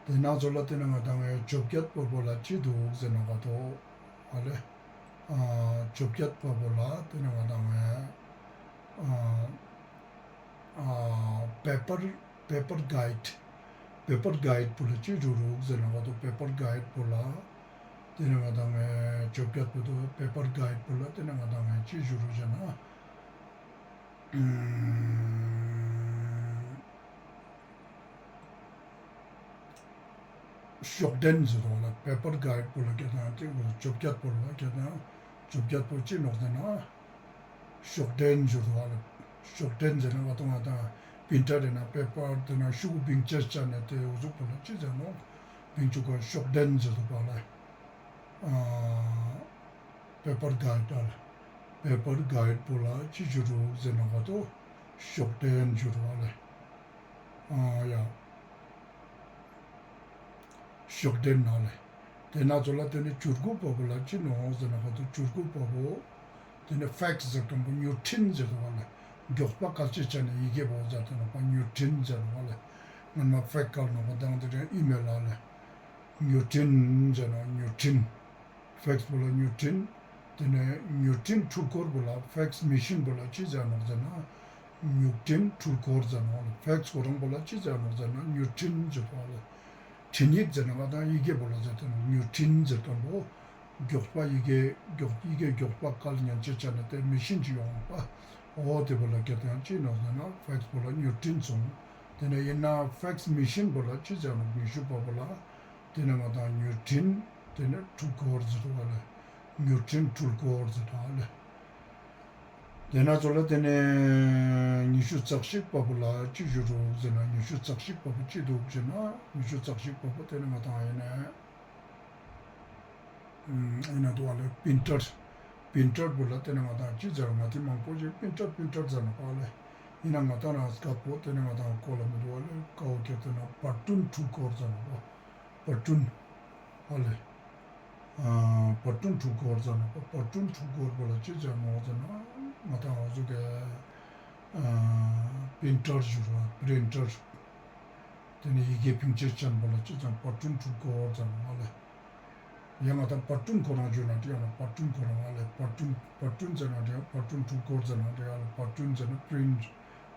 དེ་ན་ཚོ་ལ་དེ་ནས་ང་དང་ངའི་བཅོ་བརྒྱད་པོ་བོ་ལ་ཅི་འདུག་ཟེར་ན་ག་ཏོ་ཨ་ལེ། བཅོ་བརྒྱད་པོ་བོ་ལ་དེ་ནས་ང་དང་ངའི་པེ་པར་པེ་པར་གའིཌ། པེ་པར་གའིཌ་པོ་ལ་ཅི་ཞུ་རུག་ཟེར་ན་ག་ཏོ་པེ་པར་གའིཌ་པོ་ལ། དེ་ནས་ང་དང་ངའི་བཅོ་བརྒྱད་པོ་དོ་པེ་པར་གའིཌ་པོ་ལ་དེ་ནས་ང་དང་ངའི་ཅི་ཞུ་རུག་ཟེར་ན། ཤུགས་ལྡན་ཟེར་དོ་ལ་པེ་པར་གའིཌ་པོ་ལ་སྐད་དང་དེ་བཅོ་བརྒྱད་པོ་ལ་སྐད་དང་བཅོ་བརྒྱད་པོ་ཅི་ནོག་ཟེར་ན། ཤུགས་ལྡན་ཟེར་དོ་ལ་ཤུགས་ལྡན་ཟེར་ན་ང་དང་ང་དང་པིན་ཊར་ཡིན་ན་པེ་པར་དེ་ན་ཤུགས་བིང་ཅེས་ཅ་ནས་དེ་འུ་ཟུག་པོ་ལ་ཅི་ཟེར་ནོག་བིང་ཅུག་ག་ཤུགས་ལྡན་ཟེར་དོ་པ་ལ། པེ་པར་གའིཌ་ལ། པེ་པར་གའིཌ་པོ་ལ་ཅི་ཞུ་རུག་ཟེར་ན་ག་ཏོ་ཤུགས་ལྡན་ཞུ་རུག་ལེ། ཨ་ཡ། ཤུགས་ལྡན་ན་ལེ། དེ་ན་ཚོ་ལ་དེ་ནི་བཅུ་དགུ་པ་བོ་ལ་ཅི་ནོ་ཟེར་ན་ག་ཏོ་བཅུ་དགུ་པ་བོ། དེ་ནི་ཕེག་སི་ཟེར་མཁན་པོ་མྱུར་འཕྲིན་ཟེར་དོ་བ་ལེ། མགྱོགས་པ་གལ་ཆེ་ཆ་ནས་ཡི་གེ་བོ་ཟེར་དེ་ནོ་པ་མྱུར་འཕྲིན་ཟེར་དོ་བ་ལེ། སྔན་མ་ཕེག་སི་ནོ་པ་དང་དེ་རིང་ཨི་མེལ་ལ་ལེ། མྱུར་འཕྲིན་ཟེར་ནོ་མྱུར་འཕྲིན། ཕེག་སི་པོ་ལ་མྱུར་འཕྲིན། དེ་ནས་མྱུར་འཕྲིན་འཕྲུལ་འཁོར་པོ་ལ་ཕེག་སི་མེ་ཤིན་པོ་ལ་ཅི་ཟེར་ནོག་ཟེར་ན། མྱུར་འཕྲིན་འཕྲུལ་འཁོར་ཟེར་ནོག་ལ་ཕེག་སི་ཁོ་རང་པོ་ལ་ཅི་ཟེར་ནོག་ཟེར་ན་མྱུར་འཕྲིན་ཟེར་ནོག་ལ། འཕྲིན་ཡིག་ཟེར་ན་ང་དང་ཡི་གེ་པོ་ལ་ཟེར་དེ་ནོག་མྱུར་འཕྲིན་ཟེར་མཁན་པོ། མགྱོགས་པ་ཡི་གེ་མགྱོགས་ཡི་གེ་མགྱོགས་པ་སྐད་ཉན་ཅེས་བྱས་ནས་དེ་མི་ཤིན་ཅིག་ཡོང་བ། འོ་དེ་བོ་ལ་སྐད་དང་ཅི་ནོག་ཟེར་ན་ཕེགས་བོ་ལ་མྱུར་འཕྲིན་སོང་། དེ་ནས་ཡིན་ན་ཕེགས་མི་ཤིན་བོ་ལ་ཅི་ཟེར་ནོག་ཉི་ཤུ་པ་བོ་ལ། དེ་ནས་ང་དང་མྱུར་འཕྲིན་དེ་ནས་འཕྲུལ་འཁོར་ཟེར་བ་ལས། མྱུར་འཕྲིན་འཕྲུལ་འཁོར་ཟེར་བ་ལས། དེ་ན་ཚོ་ལ་དེ་ནས་ཉི་ཤུ་རྩ་གཅིག་པ་བོ་ལ་ཅི་ཞུ་རུག་ཟེར་ན་ཉི་ཤུ་རྩ་གཅིག་པ་བོ་ཅི་འདུག་ཟེར་ན་ཉི་ཤུ་རྩ་གཅིག་པ་བོ་དེ་ནས་ང་དང་ཡིན་ན། ཨིན་ན་དུ་བ་ལེ་པིན་ཊར། པིན་ཊར་བོ་ལ་དེ་ནས་ང་དང་ཅི་ཟེར་ང་དེ་མང་པོ་ཞིག་པིན་ཊར་པིན་ཊར་ཟེར་ན་ག་ལེ། ཨིན་ན་ང་དང་རང་སྐད་པོ་དེ་ནས་ང་དང་གོ་ལ་མི་དུ་བ་ལེ་ཀའོ་ཁྱེར་དེ་ན་པར་སྐྲུན་འཕྲུལ་འཁོར་ཟེར་ན་གོ། པར་སྐྲུན། ཨ་ལེ། པར་སྐྲུན་འཕྲུལ་འཁོར་ཟེར་ན་གོ། པར་སྐྲུན་འཕྲུལ་འཁོར་བོ་ལ་ཅི་ཟེར་ནོག་ཟེར་ན་ང་དང་འོ་ཟུག་གི་པིན་ཊར་ཞུ་ར་པིན་ཊར། དེ་ནས་ཡི་གེ་ཕིང་ཅེས་ཅན་པོ་ལ་ཅི་ཙམ་པར་སྐྲུན་འཕྲུལ་འཁོར་ཙམ་ང་ལས། ཡང་ང་དང་པར་སྐྲུན་ཁོ་རང་བརྗོད་ན་འགྲིག་ཡང་ན་པར་སྐྲུན་ཁོ་རང་ང་ལས་པར་སྐྲུན་པར་སྐྲུན་ཟེར་ན་འགྲིག་ཡང་པར་སྐྲུན་འཕྲུལ་འཁོར་ཟེར་ན་འགྲིག་ཡང་ལ་པར་སྐྲུན་ཟེར་ན་པི་རིན་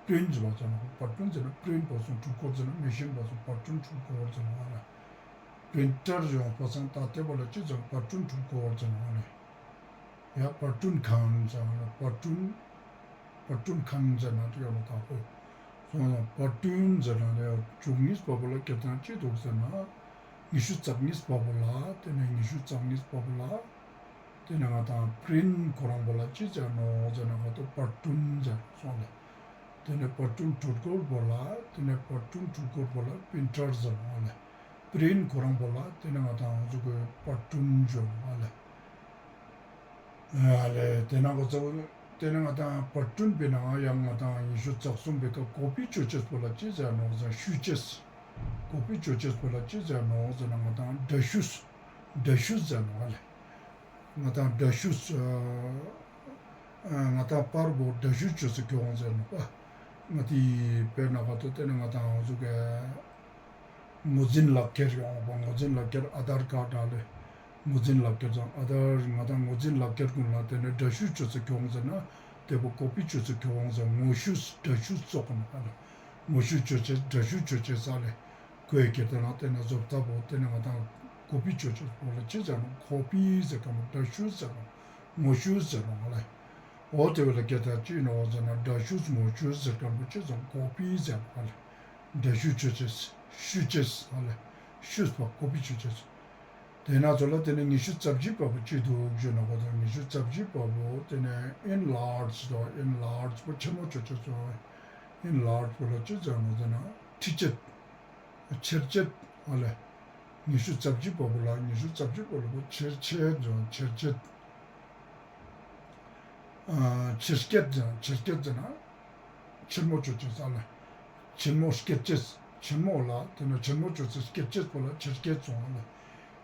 པི་རིན་ཟེར་བ་ཙམ་ན་པར་སྐྲུན་ཟེར་ན་པི་རིན་པ་སོང་འཕྲུལ་འཁོར་ཟེར་ན་མེ་ཤིན་པ་སོང་པར་སྐྲུན་འཕྲུལ་འཁོར་ཟེར་ན་ང་ལས། པིན་ཊར་ཡོང་པ་སང་ད་ལྟེ་བ་ལ་ཅི་ཙམ་པར་སྐྲུན་འཕྲུལ་འཁོར་ཟེར་ན་ང་ལས། ཡ་པར་སྐྲུན་ཁང་ཟེར་བ་ལ་པར་སྐྲུན། པར་སྐྲུན་ཁང་ཟེར་ན་དེ་ཡོད་ལ་དག་པོ། སོང་ཙང་པར་སྐྲུན་ཟེར་ན་ལས་བཅུ་གཉིས་པ་བོ་ལ་སྐད་དང་ཅི་འདུག་ཟེར་ན། ཉི་ཤུ་རྩ་གཉིས་པ་བོ་ལ་དེ་ནས་ཉི་ཤུ་རྩ་གཉིས་པ་བོ་ལ། དེ་ནས་ང་དང་པི་རིན་ཁོ་རང་བོ་ལ་ཅི་ཟེར་ནོག་ཟེར་ན་ག་ཏོ་པར་སྐྲུན་ཟེར་སོང་ལ། དེ་ནས་པར་སྐྲུན་འཕྲུལ་འཁོར་བོ་ལ་དེ་ནས་པར་སྐྲུན་འཕྲུལ་འཁོར་བོ་ལ་པིན་ཊར་ཟེར་ནོག་ལ། པི་རིན་ཁོ་རང་བོ་ལ་དེ་ནས་ང་དང་འོ་ཟུག་གི་པར་སྐྲུན་ཟེར་ནོག་ལ། ཨ་ལས་དེ་ན་གོ་ཚོ། དེ་ནས་ང་དང་པར་སྐྲུན་པའི་ནང་ཡང་ང་དང་ཉི་ཤུ་རྩ་གསུམ་པའི་ཀ་ཀོ་པི་བཅོ་ཅེས་པོ་ལ་ཅི་ཟེར་ནོག་ཟེར་བཤུ་ཅེས། ཀོ་པི་བཅོ་ཅེས་པོ་ལ་ཅི་ཟེར་ནོག་ཟེར་ན་ང་དང་འདྲ་བཤུས། འདྲ་བཤུས་ཟེར་ནོག་ལ། ང་དང་འདྲ་བཤུས། ང་དང་པར་བོ་འདྲ་བཤུས་བཅོ་ས་གྱོང་ཟེར་ནོག་པ། ང་དེ་དཔེར་ན་ག་ཏོ་དེ་ནས་ང་དང་འོ་ཟུག་གི་ངོས་འཛིན་ལག་ཁྱེར་ཡོང་བ་ངོས་འཛིན་ལག་ཁྱེར་ཨ་དར་ཀར་ཌ་ལས། ངོས་འཛིན་ལག་ཁྱེར་དང་ཨ་དར་ང་དང་ངོས་འཛིན་ལག་ཁྱེར་ཀུན་ལ་དེ་ནས་འདྲ་བཤུས་བཅོ་ཚེ་ཁྱོང་ཟེར་ན་དེ་བོ་ཀོ་པི་བཅོ་ཚེ་ཁྱོང་ཟེར་ངོ་བཤུས་འདྲ་བཤུས་སོགས་ཀུན་ལ་ངོ་བཤུས་བཅོ་ཚེ་འདྲ་བཤུས་བཅོ་ཚེ་ས་ལས་ཀོའི་ཁྱེར་དེ་ན་དེ་ནས་བཟོ་ལྟ་བོ་དེ་ནས་ང་དང་ཀོ་པི་བཅོ་ཚེ་བོ་ལ་ཅི་ཟེར་ན་ཀོ་པི་ཟེར་དང་འདྲ་བཤུས་ཟེར་ན་ངོ་བཤུས་ཟེར་ན་ང་ལས། འོ་དེ་བས་ལ་སྐད་ཆ་ཅི་ནོག་ཟེར་ན་འདྲ་བཤུས་ངོ་བཤུས་ཟེར་མཁན་པོ་ཅི་ཙམ་ཀོ་པི་ཟེར་བ་ལ། འདྲ་བཤུས་བཅོ་ཅེས། བཤུས་ཅེས་བ་ལ། བཤུས་པ་ཀོ་པི་བཅོ་ཅེས། དེ་ན་ཚོ་ལ་དེ་ནས་ཉི་ཤུ་རྩ་བཞི་པ་པོ་ཅི་འདུག་ཞུ་ན་གོ་དང་ཉི་ཤུ་རྩ་བཞི་པ་པོ་དེ་ནས་ཨིན་ལཱར་ཇི་དང་ཨིན་ལཱར་ཇི་པོ་ཆེན་མོ་བཅོ་ཅེས་སོ། ཨིན་ལཱར་ཇི་པོ་ལ་ཅི་ཟེར་ནོག་ཟེར་ན་ཁྲི་བཅད། ཆེར་བཅད་ཨ་ལས། ཉི་ཤུ་རྩ་བཞི་པ་པོ་ལ་ཉི་ཤུ་རྩ་བཞི་པ་ལ་པོ་ཆེར་ཆེར་ཟེར་ཆེར་བཅད། ཨ་ཆེར་བསྐྱེད་ཟེར་ཆེར་བསྐྱེད་ཟེར་ན། ཆེན་མོ་བཅོ་ཅེས་ཨ་ལས། ཆེན་མོ་བསྐྱེད་ཅེས་ཆེན་མོ་ལ་དེ་ནས་ཆེན་མོ་བཅོ་ཅེས་བསྐྱེད་ཅེས་པོ་ལ་ཆེར་བསྐྱེད་སོང་ཨ་ལས།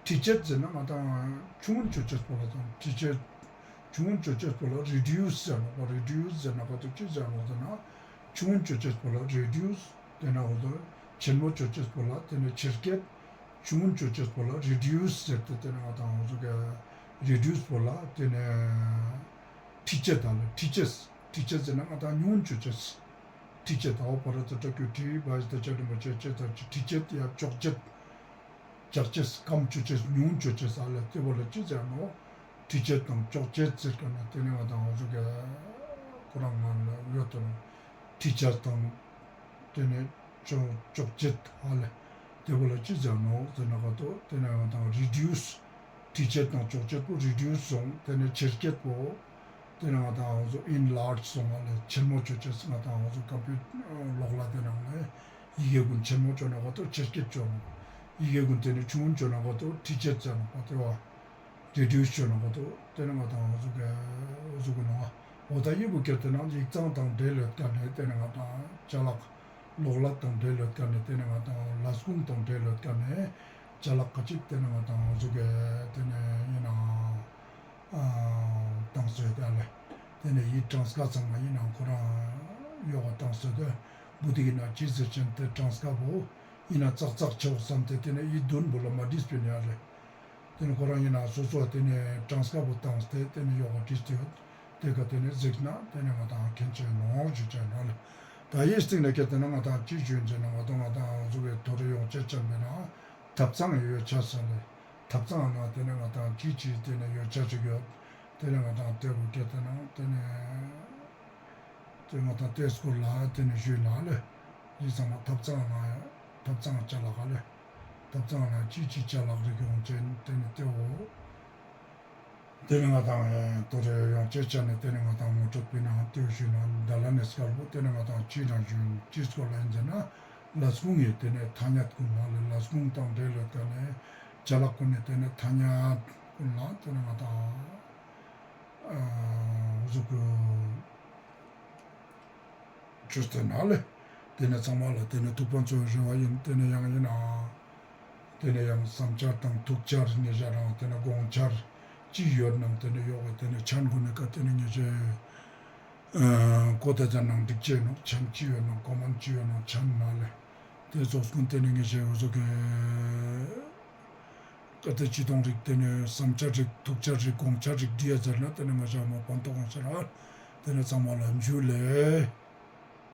ཁྲི་བཅད་ཟེར་ན་ང་དང་ཆུང་ངུ་བཅོ་ཅེས་པོ་ལ་དང་ཁྲི་བཅད། ཆུང་ངུ་བཅོ་ཅེས་པོ་ལ་རི་ཌིའུ་སི་ཟེར་ན་པ་རི་ཌིའུ་སི་ཟེར་ན་ག་ཏོ་ཅི་ཟེར་ནོག་ཟེར་ན། ཆུང་ངུ་བཅོ་ཅེས་པོ་ལ་རི་ཌིའུ་སི། དེ་ནས་འོ་ཟོ། ཆེན་མོ་བཅོ་ཅེས་པོ་ལ་དེ་ནས་ཆེར་བསྐྱེད། ཆུང་ངུ་བཅོ་ཅེས་པོ་ལ་རི་ཌིའུ་སི་ཟེར་ཏེ་དེ་ནས་ང་དང་འོ་ཟོ་གི་རི་ཌིའུ་སི་པོ་ལ་དེ་ནས་ཁྲི་བཅད་དང་ལ་ཁྲི་བཅད། ཁྲི་བཅད་ཟེར་ན་ང་དང་ཉུང་ངུ་བཅོ་ཅེས། ཁྲི་བཅད་དང་འོ་པ་ར་ཙ་ཏྲ་ཀུ་ཁྲི་བ་ཞི་ད་ཅ་རི་མ་ཅེ་ཅེ་ད་ཅི་ཁྲི་བཅད་ཡ་བཅོ་བཅད། བཅོ་ཅེས་སྐམ་བཅོ་ཅེས་ཉུང་བཅོ་ཅེས་ཨ་ལས་དེ་བོ་ལ་ཅི་ཟེར་ནོག་ཁྲི་བཅད་དང་བཅོ་བཅད་ཟེར་ག་ན་དེ་ནས་ང་དང་འོ་ཟོ་གི་ཁོ་རང་ང་ལ་ཡོད་དོ། ཁྲི་བཅད་དང་དེ་ནས་བཅོ་བཅོ་བཅད་ཨ་ལས་དེ་བོ་ལ་ཅི་ཟེར་ནོག་ཟེར་ན་ག་ཏོ་དེ་ནས་ང་དང་རི་ཌིའུ་སི། ཁྲི་བཅད་དང་བཅོ་བཅད་པོ་རི་ཌིའུ་སི་སོང་དེ་ནས་ཆེར་བསྐྱེད་པོ། དེ་ནས་ང་དང་འོ་ཟོ་ཨིན་ལཱར་ཇི་སོང་བ་ལས་ཆེན་མོ་བཅོ་ཅེས་ང་དང་འོ་ཟོ་ཀམ་པུ་ལོག་ལ་དེ་ནང་ལས་ཡི་གེ་ཀུན་ཆེན་མོ་བཅོ་ན་ག་ཏོ་ཆེར་བསྐྱེད་བཅོ་ནོག་ཡི་གེ་ཀུན་དེ་ནས་ཆུང་ངུ་བཅོ་ན་ག་ཏོ་ཁྲི་བཅད་བཅོ་ནོག་པ་དེ་བ། རི་ཌིའུ་སི་བཅོ་ན་ག་ཏོ་དེ་ནས་ང་དང་འོ་ཟོ་གི་འོ་ཟོ་གི་ནོག་འོ་ད་ཡི་བུ་ཀེར་དེ་ནང་ཡིག་ཚང་དང་འབྲེལ་ཡོད་ཀ་ནས་དེ་ནས་ང་དང་ཅ་ལག་གློག་ཀླད་དང་འབྲེལ་ཡོད་ཀ་ནས་དེ་ནས་ང་དང་ལས་ཁུངས་དང་འབྲེལ་ཡོད་ཀ་ནས་ཅ་ལག་ཁ་ཅིག་དེ་ནས་ང་དང་འོ་ཟོ་གི་དེ་ནས་ཡིན་ནའང་། བཏང་སྲོལ་དེ་ཨ་ལས། དེ་ནས་ཡི་གྲངས་ཀ་ཚང་མ་ཡིན་ནའང་ཁོ་རང་ཡོག་ག་བཏང་སྲོལ་དེ་བུ་དེ་གི་ན་ཅི་ཟེར་ཅན་དེ་གྲངས་ཀ་བོ་ཡིན་ན་ཙག་ཙག་ཆེ་བོ་བསམ་སྟེ་དེ་ནས་ཡི་བདུན་བོ་ལ་མ་བྲིས་པའི་ནས་ཨ་ལས། དེ་ནས་ཁོ་རང་ཡིན་ན་སོ་སོ་དེ་ནས་གྲངས་ཀ་བོ་བཏང་སྟེ་དེ་ནས་ཡོག་ག་བྲིས་ཏེ་ཡོད། དེ་ག་དེ་ནས་གཟིགས་ན་དེ་ནས་ང་དང་མཁྱེན་ཆེན་ནོར་ཞུ་ཅན་ཨ་ལས། ད་ཡི་སྟེང་ནས་སྐད་དེ་ན་ང་དང་ཅི་ཞུ་ཡིན་ཟེར་ན་ང་དང་ང་དང་འོ་ཟོ་གི་ཐོ་རེ་ཡོང་ཅེ་ཅན་པས་ན། ཐབ་ཚང་ཡོད་ཆ་ས་ལས། ཐབ་ཚང་ནང་དེ་ནས་ང་དང་ཅི་ཅི་དེ་ནས་ཡོད་ཆ་ཅིག་ཡོད། དེ་ནས་ང་དང་ལྟེ་བུ་སྐད་དེ་ནང་དེ་ནས་དེ་ང་དང་ལྟེ་སྐོར་ལ་དེ་ནས་ཞུས་ན་ལེ། ཡིན་ཙང་མ་ཐབ་ཚང་ནང་ཐབ་ཚང་ཅ་ལག་ག་ལེ། ཐབ་ཚང་ནང་ཅི་ཅི་ཅ་ལག་རིགས་ཡོང་ཅན་དེ་ནས་ལྟེ་བུ། དེ་ནས་ང་དང་ཨེ་ཏོ་རེ་ཡང་ཅེ་ཅ་ནས་དེ་ནས་ང་དང་ངོ་སྤྲོད་པའི་ནང་ལྟེ་བུ་ཞུས་ན་ད་ལ་ནས་སྐལ་པོ་དེ་ནས་ང་དང་ཅི་ནང་ཞུས་ཅི་སྐོར་ལ་ཡིན་ཟེར་ན། ལས་ཁུངས་ཡོད། དེ་ནས་ཐ་སྙད་ཀུན་ལ་ལས་ཁུངས་དང་འབྲེལ་ཡོད། དེ་ནས་ཅ་ལག་ཀུན་ནས་དེ་ནས་ཐ་སྙད་ཀུན་ལ་དེ་ནས་ང་དང་ཨ་གཟུགས་ཀྱི་ཆུ་དེ་ན་ལས་དེ་ནས་ཚང་མ་ལ་དེ་ནས་ཐུགས་ཕན་ཚོགས་རེ་བ་ཡིན། དེ་ནས་ཡང་ཡིན་ན་དེ་ནས་ཡང་བསམ་འཆར་དང་ཐུགས་འཆར་ནས་བཞག་རང་དེ་ནས་དགོངས་འཆར་ཅི་ཡོད་ནང་དེ་ནས་ཡོད་པ་དེ་ནས་ཆན་ཀུན་ནས་ཀ་དེ་ནས་ངེས་ཅན། ཨ་གོ་ད་ཅ་ནང་འགྲིག་ཅེས་ནོ་ཆན་ཅི་ཡོད་ནོ་གོ་མན་ཅི་ཡོད་ནོ་ཆན་ན་ལེ། དེ་ཚོགས་ཀུན་དེ་ནས་ངེས་ཤེས་འུ་ཚོ་གི་ཀ་ཏི་ཅི་གཏོང་རིགས་དེ་ནས་བསམ་འཆར་རིགས་ཐུགས་འཆར་རིགས་དགོངས་འཆར་རིགས་འདི་ཡ་ཟེར་ན་དེ་ནས་ང་ཅག་མ་ཕན་ཐོགས་ཡོང་ཟེར་ར། དེ་ནས་ཚང་མ་ལ་འཇུ་ལེ།